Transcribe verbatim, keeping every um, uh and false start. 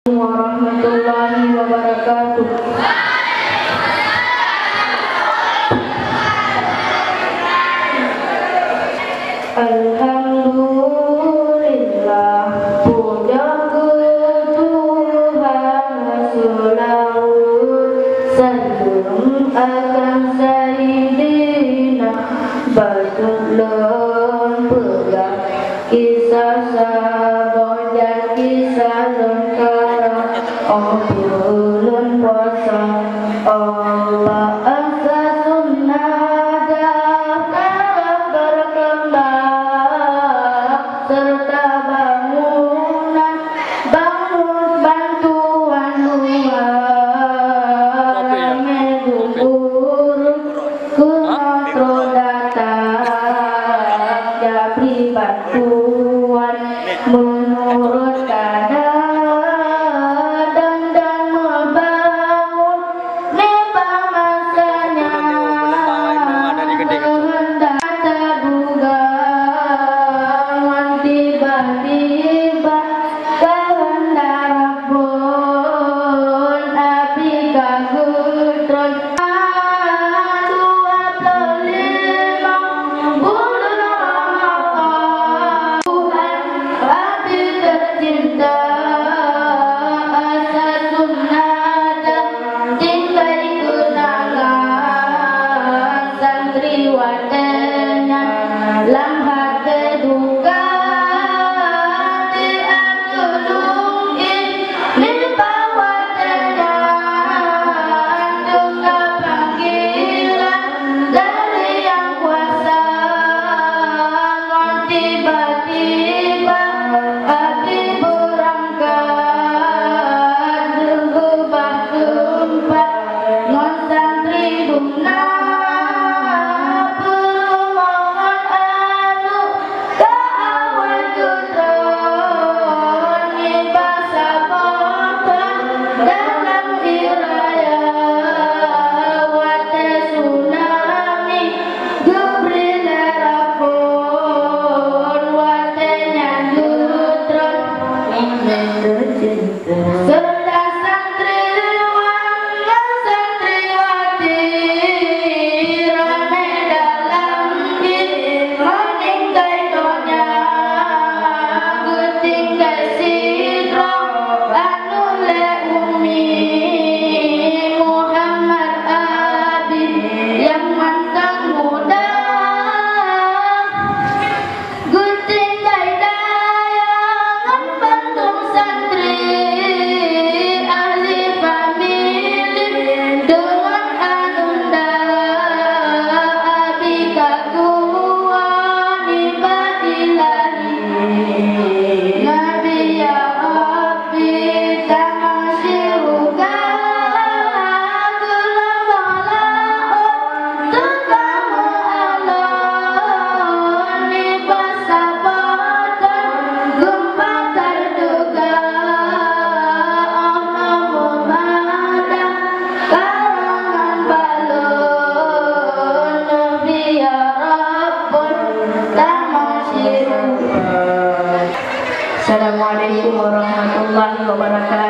Warahmatullahi wabarakatuh. Alhamdulillah, pujoe keu Tuhan, seulaweuet saleuem akan Saidina. Bacut lôn peugah kisah saboh, jan kisah lôn karang, óh peue lôn puasa, óh bak asai sunnah dah karang berkembang, serta bangunan, bangun bantuan luar, ramé ureueng keunoe troh datang, jabri bantuan meunurot kadar, dan, dan meubangun nibak masa nyan, keuheundak taduga ngon tiba-tiba. Keuheundak Rabbon, Abi ka geutron. Dua ploh limong buleuen Ramadhan, Tuhan Abi teucinta, asai sunnah dan tinggai keunangan. Santri watée nyan lam até duka, di ateueh lungkée nibak watée nyan, teuka panggilan dari Yang Kuasa. Ngon tiba-tiba Abi beurangkat, deuh ubah teumpat ngon santri dumna, peurumoh ngon aneuk ka awai geutron nibak saboh thon dalam ie raya. Watée tsunami geubri lé Rabbon, watée nyan geutron. Seureuta santriwan ngon santriwati ramé dalam ie, meuninggai donya geutinggai sidroe aneuk lé Umi Muhammad Abi nyang mantong muda. Geutinggai dayah ngon bandum santri, ahli famili deungon ananda, Abi ka kuwoe nibak Ilahi. Nabi ya Rabbi, tamong syeuruga, geulong laôt teuka meualon, nibak saboh thon geumpa teuga, óh noe meumadah karangan balon, neubi ya Rabbon tamong syeuruga. Assalamualaikum warahmatullahi wabarakatuh.